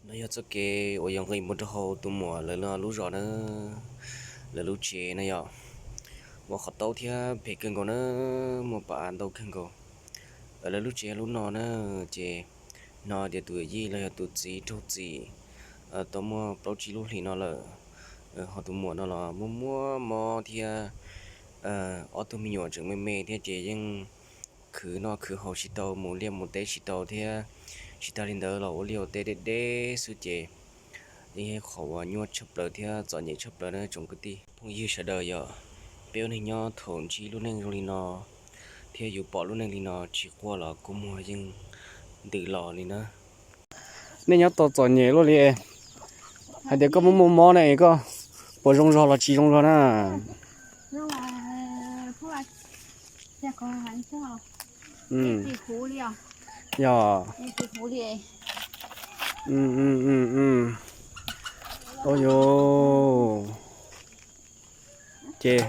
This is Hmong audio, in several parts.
No yog txoj kev uas yuav nqis mus rau hauv tus muam lawv lub zos na, lawv lub tsev no yom. Muaj qhov taub thiab phem kawg nkaus na, muaj pas av ntau kawg nkaus. Lawv lub tsev lub no na, ces hnov tias tus yij los yog tus txiv raug txim tau muaj plaub tsib lub hlis no lawm. Ho tus muam no los muaj muaj mob thiab, ob tug me nyuam tseem me me thiab ces yeej khwv noj khwv haus tsis tau, mus liaj mus teb tsis tau thiab. Tsis tas li ntawd los ua liaj ua teb deb deb xwb ces yeej yog qhov uas nyuaj tshaj plaws thiab txom nyem tshaj plaws na tsoom kwv tij phooj ywg sawv daws yom. Peb ua neeg nyob thaum ntsib lub neej zoo li no thiab yus pom lub neej li no tsis quaj los kua muag yeej ntws los li na. Nej nyob tau txom nyem luaj li, hais tias koj muaj muaj mob ne, koj puas zoo zog los tsis zoo zog na? Yog, ua yus ces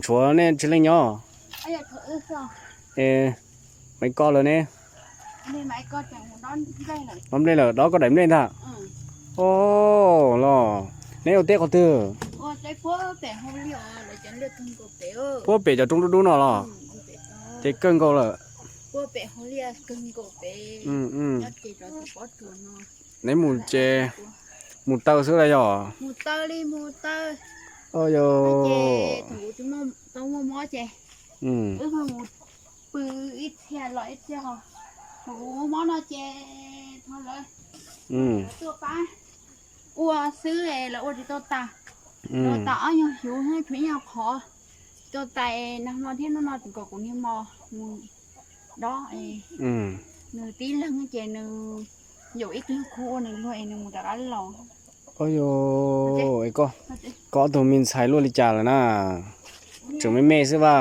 tshuav nej tsis leej nyob es Maiv Koj lawm ne? Dob nplej lawm, dob koj daim nplej ntag. O, los neb ua teb qhov twg? Puab pem cov roob dub dub no los? Ces kawg nkaus lawm. Neb mus ces mus taw xwb las yog? Yog, tau muaj mob ces wb mus pw ib txhia los ib txhia ho, thaum kuv muaj mob no ces thov lawv tuaj pab ua xwb, lawv ua tsis tau tas. Tau tas ob nyuag hnyuv, tshuav ib nyuag qhov, tsis tau tas, nag hmo thiab hnub no tseem kom kuv niag mos mus dob. Nws tib leeg ces nws yaum ib tug nyuag khub ua nws luag es nws mus rov qab los. Koj, koj ob tug me ntxhais luaj li cas lawm na? Tseem me me xwb vas.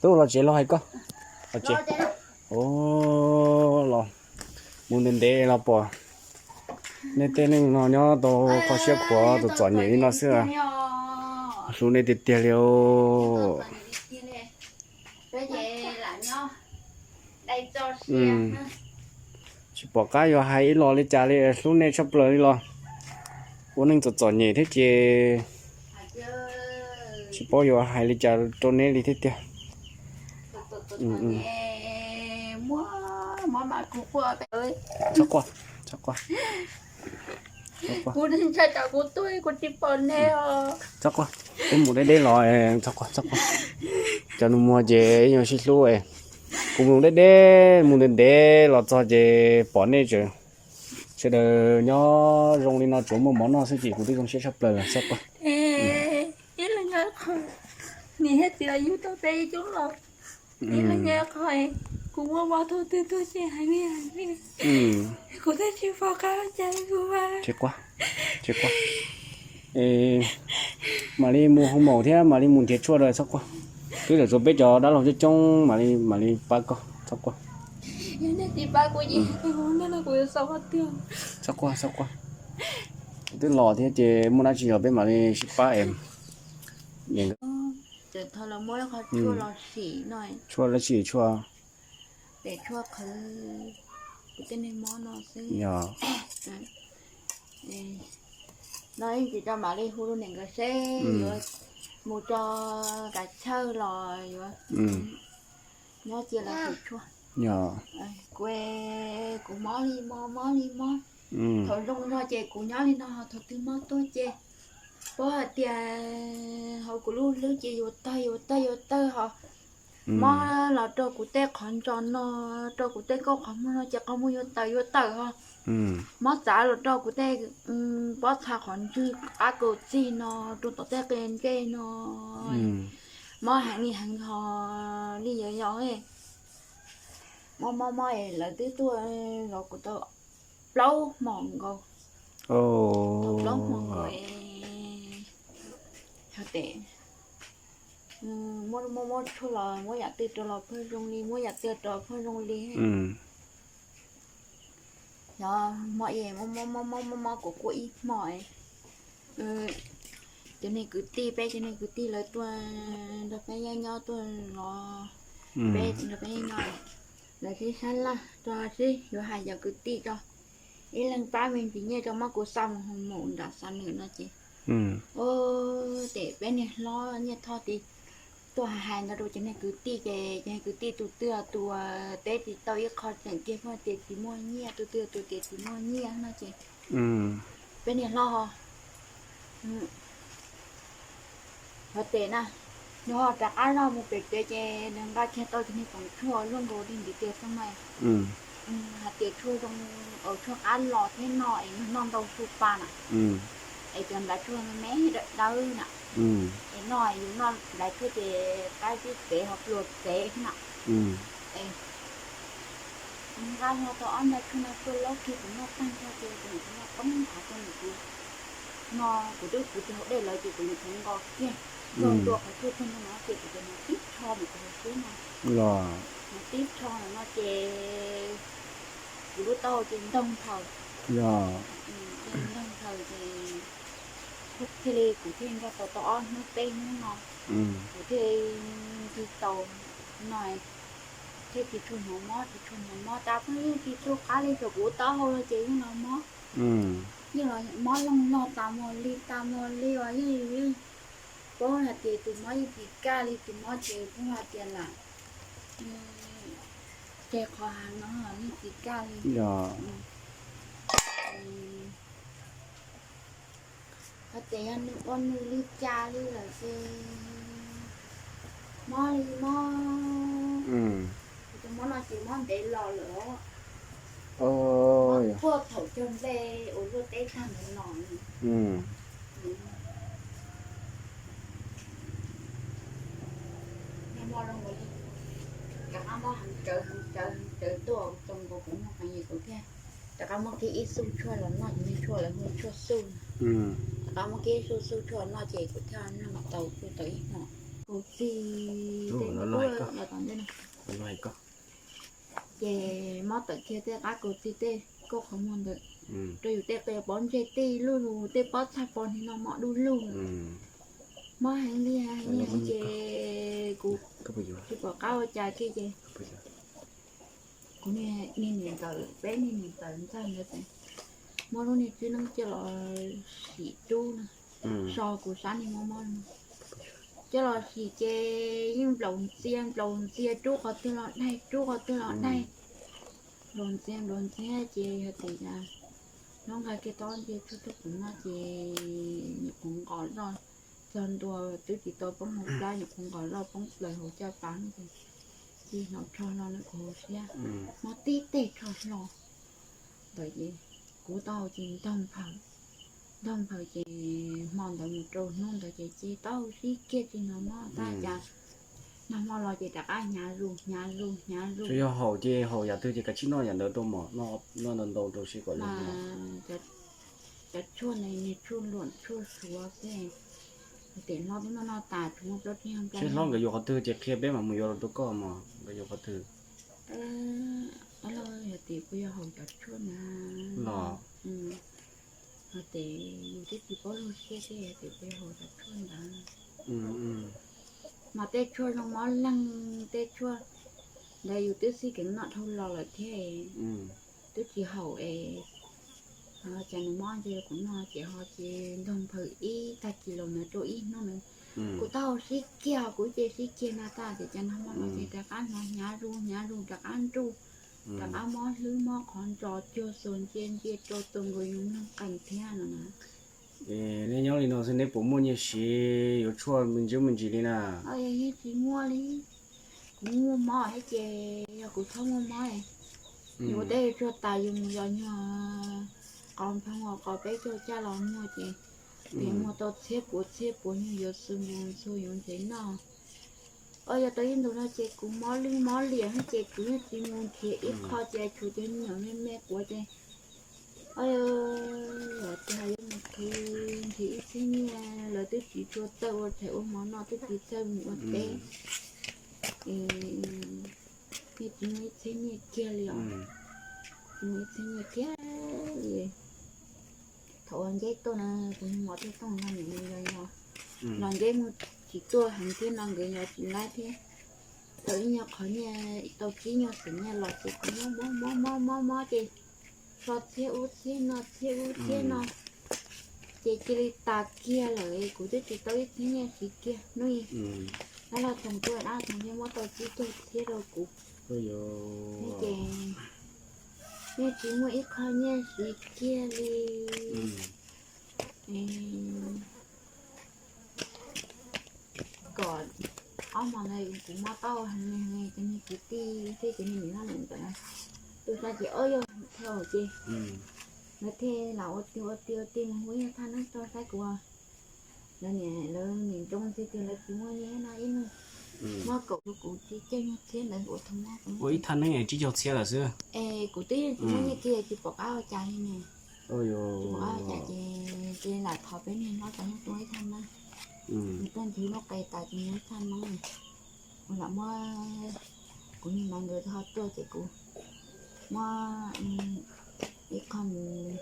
Twb los tsev los hais koj. Los tsev. Los mus ntev ntev los pom nej tej neej no nyob tau kho siab khuav txom txom nyem li no xwb. Hlub nej tiag tiag li os. Tsis pom qab yuav hais ib los li cas li, hlub nej tshaj plaws li los. Ua neej txom txom nyem thiab ces tsis paub yuav hais li cas rau neb li thiab tiag. Txhob quaj, txhob quaj. Txhob quaj, peb mus deb deb los, txhob quaj, txhob quaj. Cov nus muag ces ib nyuag sib hlub. Kuv mus deb deb mus ntev ntev los txog ces pom nej tseem sawv daws nyob zoo li no, tsuas muaj mov noj xwb ces kuv twb zoo siab tshaj plaws lawm, txhob quaj. Ib leeg nyob qhov, niam thiab txiv los yug tau peb ib coob los, ib leeg nyob qhov, kuv muaj mob thaum twg tuaj ces hais li hais li, kuv twb tsis pom qab ua cas li kuv mas. Tsis quaj, tsis quaj. Mam li mus hoo maum thiab mam li mus nrhiav tshuaj rau, txhob quaj. Twb tseem tshuav peb cov dab laug coob coob mam li, mam li pab koj, txhob quaj. Yog nej tsis pab kuv ces kuv no kuv yuav xav qhov twg? Txhob quaj, txhob quaj. Twb los thiab ces muaj dab tsi los peb mam li sib pab es. Tshuaj dab tsi, tshuaj, pem tshuaj qhwv kuv tej neeg mob no xwb. Yog. No yeej tsis tau mam li hu rau niam nkawd seb yuav mus tso kav chawj los yuav nyob cia los pem tshuaj. Yog. Kuv, kuv mob li mob, mob li mob. Thaum zoo no ces kuv nyob li no, thaum twg mob tuaj ces paub hais tias hauv kuv lub hlwb ces yuav tawg yuav tawg yuav tawg ho. Mob los rau kuv tej qhov ntsos no, rau kuv tej nkauj qhov muag no ces qhov muag yuav tawm yuav tawm ho. Mob txav los rau kuv tej pob txha qhov ntswg qab kaum txig no, rau tom tej qe ntsej no. Mob heev li heev ho li yog yog. Mob mob mob es lawv twb tuaj zov kuv tau plaub hmo nkaus. Tau plaub hmo nkaus es, yog tes, muab muab muab tshuaj los muab yam twg rau los pheej zoo li, muab yam twg rau pheej zoo li. Yog hmo es mob mob mob mob mob kuv quaj ib hmo. Cov niag kwv tij, peb cov niag kwv tij lawv tuaj nrog peb nyob nyob tuaj los, peb nrog peb nyob nyob. Lawv sib sab laj rau sib yuav hais cov kwv tij rau, ib leeg pab me ntsis nyiaj rau muab kuv xa mus hoo maum nram Xam Nwm no ces, ua ces peb niag hlob Nyiaj Thoj tis tuaj hais hais ntawd rau cov niag kwv tij ces cov niag kwv tij tus twg tus teb tsis tau ib qho tseem kiag, pheej tias tsis muaj nyiaj, tus twg tus tias tsis muaj nyiaj no ces peb niag hlob ho ua tes na, nws ho rov qab los mus pem tsev ces nws nqa kiag tau cov niag poom tshuaj luaj nkaus li ntiv tes xwb mas, hais tias tshuaj zoo, tshuaj qab los thiab no es yog noj ntau su pa na, es cov nplawv tshuaj me me dawb dawb na, es no yus noj nplawv tshuaj ces qab zib txev ho pluas txev thiab na. Es nqa hlo tau ob nplawv tshuaj no tuaj laub kiag kuv noj tag nrho ces kuv niam kuv noj poob nthav rau niam kuv no, kuv twb kuv tsis haus dej lawm ces kuv niam kuv nqos kiag txog ntua qhov tshuaj tag nrho no ces kuv tias hnov tib rho niam kuv hauv siab no, hnov tib rho no ces kuv lub taub hau ces ntog nphaws, ntog nphaws ces thiaj li kuv thiaj nrog tau tau ob hnub peb hnub no, kuv thiaj nti tau no, thiaj tsis tshua hnov mob, tsis tshua hnov mob, tab pheej yeej tsis tshua qab li, tsuas kuv taub hau no ces yeej los mob, yeej los mob loog log tas mus li tas mus li uas yeej paub hais tias tus mob yeej tsis kaj li, tus mob ces paub hais tias lam ces qhov hav no yeej tsis kaj li. Hais tias yog nws ua nws li cas li lawm ces mob li mob, tus mob no ces mob ntev los lawm, mob puag thaum cog nplej uas luaj teb tag ntawd los. Nag hmo zoo nkaus li rov qab mob heev tsawv heev tsawv heev tsawv tuaj, zoo nkaus kuv muaj qee yim kuv thiaj rov qab muab kiag ib xuj tshuaj los noj, cov niag tshuaj lawv hu tshuaj xuj, rov qab muab kiag ib xuj xuj tshuaj los noj ces kuv thiaj noj tau kuj tau ib hmo. Kuv txig tej no los tom ntej no ces mob tawm kiag tej qab kuv txig tej kauj qhov muag ntawd rau yus tej qe pob ntseg tej luj lug, tej pob txhaj pos hniav no mob du lug, mob heev li heev li heev ces kuv tsis pom qab ua cas kiag ces kuv niag niam ntxawm, peb niag niam ntxawm ntxawg ntawd ces muab lub niag tswb neeb coj los sim rub na, so kuv sab niag mob mob no, coj los sim ces yeej nplaum ntxia nplaum ntxia, rub qhov twg los daig, rub qhov twg los daig, nplaum ntxia nplaum ntxia ces yog tias cas hnub nqa kiag tau ntsia tshuaj tuaj kuv noj ces nyuam qhuav nqos loj, txog ntua twb tsis tau poob hauv plab, nyuam qhuav nqos loj poob plaws hauv caj pas ces hnov rho hlo no kuv hauv siab, mob tib teg rho hlo ntawd ces kuv taub hau ces ntog nphaws, ntog nphaws ces hmo ntawd mus rau hnub ntawd ces ces taub hau sib kiag tsis hnov mob tab cas nag hmo los ces rov qab hnyav zus hnyav zus hnyav zus. Yog haus ces haus yam twg ces kav tsij noj yam ntawd rau mog, noj ntau ntau rau seb kom lub cov tshuaj no, niag tshuaj luam tshuaj suav xwb, tes hlob twb noj noj tas tsuas muaj plaub tsib nyuag nplooj. Seb hlob nkawd yuav qhov twg ces qhia peb mam mus yuav los rau koj mog, nkawd yuav qhov twg. Los yog tias kuv yuav haus cov tshuaj ntawd los, yog tias yus twb tsis paub lub siab thiab, yog tias kuv yuav haus cov tshuaj ntawd. Mas tej tshuaj zoo mob leeg, tej tshuaj ntawd yus twb xij keev noj dhau los lawm thiab, twb tsis haum es cas nws mob ntse kuv noj ces ho ces ntog nphaws ib tag kis los ntawd rau ib hnub ntawd. Kuv taub hau sib kiag, kuv ib ce sib kiag na tab sis cas nag hmo no ces rov qab hnov hnyav zus hnyav zus rov qab nruj, rov qab mob hlwb mob qhov ntsos cuag xuas ntsia ntsia rau tus nkaus yus mloog qees thiab no na. Nej nyob li no xwb neb puas muaj nyiaj siv yuav tshuaj me ntsis me ntsis li na? Yeej tsis muaj li. Kuv muaj mob thiab ces yog kuv txhob muaj mob, yus ua teb yuav tshuaj tas yus mus yos nyuag qos nphoo uas qos peb caug caj los muag ces, ces muag tau txhiab puav txhiab puav nyuag yuav xu mus txhua yuav ntsev noj. Yog tau ib ntus no ces kuv mob lwj mob liam thiab ces kuv yeej tsis mus nrhiav ib qho ces tshuav cov me nyuam me me quav ces, yog tias yuav mus qhwv nrhiav ib txhiab nyiaj lawv twb tsis tshua txawj ua tshais ua hmo noj twb tsis txawj mus ua teb, yeej tsis muaj ib txhiab nyiaj kiag li os. Tsis muaj ib txhiab nyiaj kiag li. Thaum uas Nceb tuaj na, kuv niag mos thiaj tooj no nim yos yos, los Nceb mus tsis tuaj heev thiab no nkawd yos tsis laib thiab. tau ib nyuag qhov nyiaj, tau tsib nyuag xees nyiaj los ces kuv mob mob mob mob mob mob ces so txhiab ub txhiab no txhiab ub txhiab no ces cia li tas kiag lawm, kuv twb tsis tau ib txhiab nyiaj siv kiag hnub ib. Dab laug Toog tuaj, dab laug Toog thiaj muab tau tsib caug txhiab rau kuv. Ces yeej tsis muaj ib qho nyiaj siv kiag li. Kom ob hmo ntawd kuv mob tau heev li, cov niag kwv tij thiab cov niag niam loj lawm ntawd tuaj saib ces ob yog thaum ces lawv thiaj los ua tiag ua tiag ua tiag mus hu ib nyuag thaj neeb rau saib kuv. Lawv niam lawv niam nroo tiag tiag lawv tsis muaj nyiaj no ib leeg muab kaum rau kuv tsib caug nyuag txhiab ntawd ua thaum no. Ua ib thaj neeb tsib caug txhiab lawm xwb. Es kuv twb yeej tsis muaj nyiaj kiag tsis pom qab ua cas li ne. Tsis pom qab ua cas ces cia li lam thov peb niag hlob tau nyob tua ib thaj neeb. Nws tuaj nrhiav lub qe tas ces muaj ib thaj neeb, kuv lam muab, kuv niag maiv nkawd ho tuaj ces kuv muab ib qho mus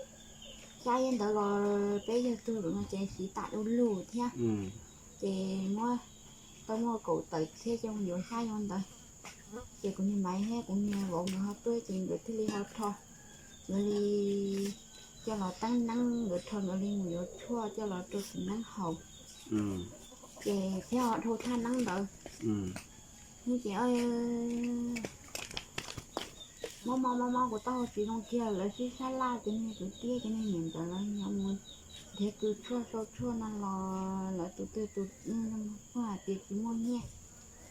xyab ib ntawd los peb yawg tuag lawm no ces siv tam du lug thiab. Ces muab, tau muaj kaum tawm txhiab coj mus yuav xyab yuav ntawd. Ces kuv niag maiv thiab kuv niag vauv nkawd ho tuaj ces nkawd thiaj li ho rho, nkawd li coj los teeb neeb, nkawd rho nkawd li mus yuav tshuaj coj los rau tus neeb haus. Ces thiab ho dhau thaj neeb ntawd. Ces mob mob mob mob kuv taub hau tsis zoo kiag, lawv sib sab laj ces niag kwv tij ces niag niam ntxawm lawv nyiam mus nrhiav kws tshuaj sau tshuaj no los lawv tus twg tus pheej hais tias tsis muaj nyiaj,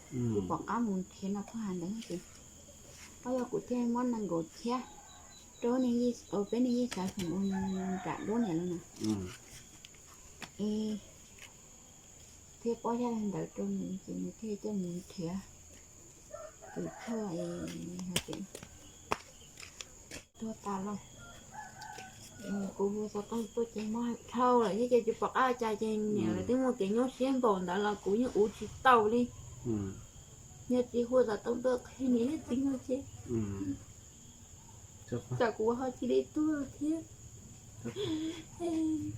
tsis pom qab mus nrhiav no pheej hais ntawd ces, o yog kuv thiaj muab nees nkaum txhiab rau peb niag yij xav khoom ua nram duab niam lawm na. Es thiaj pob zaj ntawd rau nws ces nws thiaj coj mus nrhiav kws tshuaj es hais tias tuag tas los kuv hu xov tooj tuaj ces mob dhau lawm thiab ces tsis pom qab cas ces niam lawv twb muaj kev nyuaj siab npaum ntawd los kuv yeej ua tsis tau li. Yog tsis hu xov tooj tuaj qhia niam thiab txiv no ces tsam kuv ho cia li tuag thiab.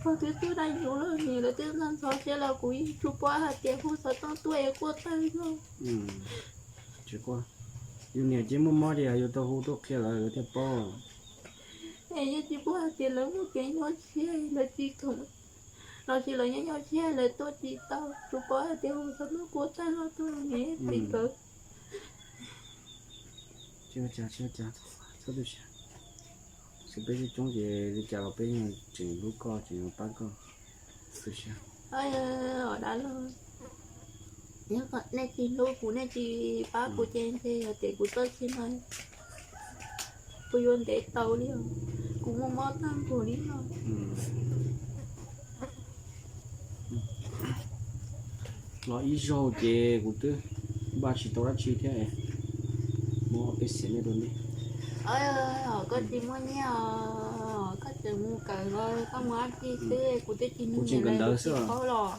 Pog twb tuag dab nyuag los niam lawv twb ntxhov siab los kuv yeej tsis paub hais tias hu xov tooj tuaj es quaj tawg zog. Yus niam ces muaj mob ces yus tau hu tuaj qhia lawv lawv thiaj paub. Es yeej tsis paub hais tias lawv muaj kev nyuaj siab lawv tsis khoom los sis lawv nyob nyob siab lawv tuaj tsis tau, tsis paub hais tias hu xov tooj quaj tawg zog tuaj niam thiab txiv nkawd. Tsis ua cas, tsis ua cas, txhob tu siab. Xwb peb coob coob ces li cas los peb yeej tseem hlub koj tseem yuav pab koj. Tu siab. Dab laug, nej tsis hlub kuv nej tsis pab kuv ces ntshe yog tias kuv txoj sia no kuv yuav ntev tau li os. Kuv muaj mob tag npaum li no. Los ib zaug ces kuv twb npaj tsis tau dab tsi thiab. Muab peb xiam nyiaj rau nej. Koj tsis muaj nyiaj os, koj tseem mus kawm los koj mus dab tsi xwb, kuv twb tsis nug niam lawv tsis paub los.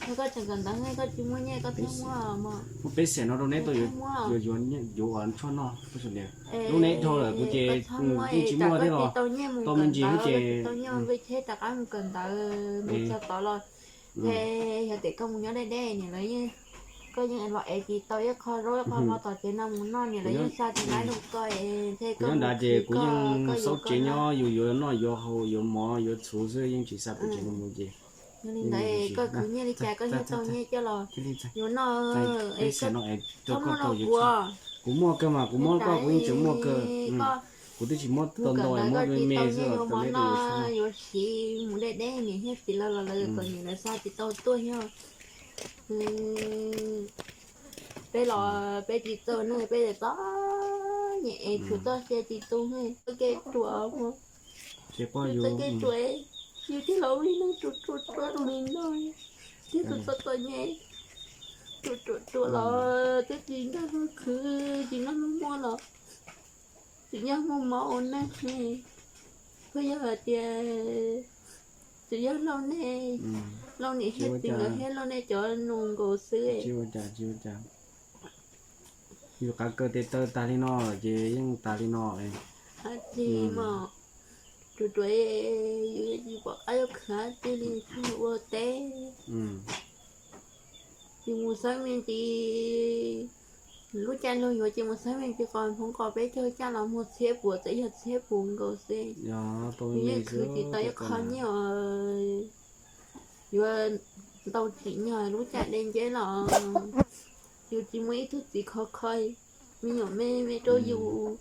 Yog koj tseem kawm ntawv, koj tsis muaj nyiaj koj thiaj muaj mog. Muab peb xiam no rau neb tau yuav, yuav ua tshuaj noj. Lub neb dhau lawm kuv ces yeej tsis muaj thiab los tau me ntsis xwb ces tau nyiaj mus peb cheb rov qab mus kawm ntawv mus txog tod los ntshe yog tias koj mus nyob deb deb niam lawv, koj yeej los ev tsis tau ib qho zaub ib qho mov tom tsev no mus noj, niam lawv yeej xa tsis laib rau koj, ntshe koj nyob nrad ces kuv yeej xauj tsev nyob, yus yuav noj yuav haus yuav mov yuav txhuv xwb yeej tsis xa pem tsev no mus ces. Yog li ntawd koj khwv nyiaj li cas koj thiaj tau nyiaj coj los yuav noj, es koj txhob muab rau kuv. Kuv muaj kawg mas, kuv muab koj kuv yeej tseem muaj kawg. Kuv twb tsis muab tau ntau, muab me me xwb los tau neb tau yuav siv mus deb deb niam thiab txiv lawv los lawv kom niam lawv xa tsis tau tuaj thiab. Peb los peb tsis txawj neeg, peb txom nyem es tshuav txoj sia tsis tu neeg, txoj kev ruam, txoj kev ruam, yus thiaj los ua li neeg ruam ruam ruam li no, thiaj txom txom nyem, ruam ruam ruam los twb tsis nrog luag khwv tsis nrog luag muaj los tsis nyob muaj mob ua neeg. Koj yog hais tias tsis yog lauj nej, lauj niam thiab txiv nkawd thiab lauj nej cov nus nkaus xwb. Yus qav kaws tes taw tag li no ces yeej tag li no. Tsis mas, ruam ruam, yus yeej tsis pom qab yuav khwv tij li ua teb. Yus mus xeeb me ntsis, Lub caij lug yuav ces mus xeeb me ci qos Hmoob qos peb caug caj los muag txhiab puas txawm yog txhiab puas nkaus xwb. Yus yeej khwv tsis tau ib qho nyiaj yuav ntau tseem nyog lub caij deb nceb los yus tsis muaj ib tug txiv khov kho me nyuam me me rau yus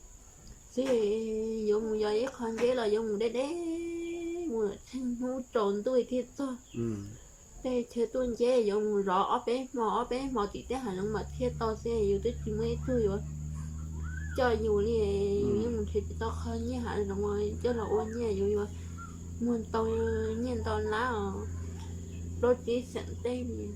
xwb. Yuav mus yos ib qho nceb los yuav mus deb deb mus tsheej hnub tsaus ntuj thiaj txog. Tej chaw tuaj nceb yuav mus zov ob peb hmo ob peb hmo tim tej hav zoov mas thiaj tau xwb. Yus twb tsis muaj ib tug yuav coj yus li, yus yeej mus nrhiav tsis tau qhov nyiaj hav zoov coj los ua nyiaj. Yus yuav muag ntau nyiaj ntau lab os, plaub tsib xeem tej li.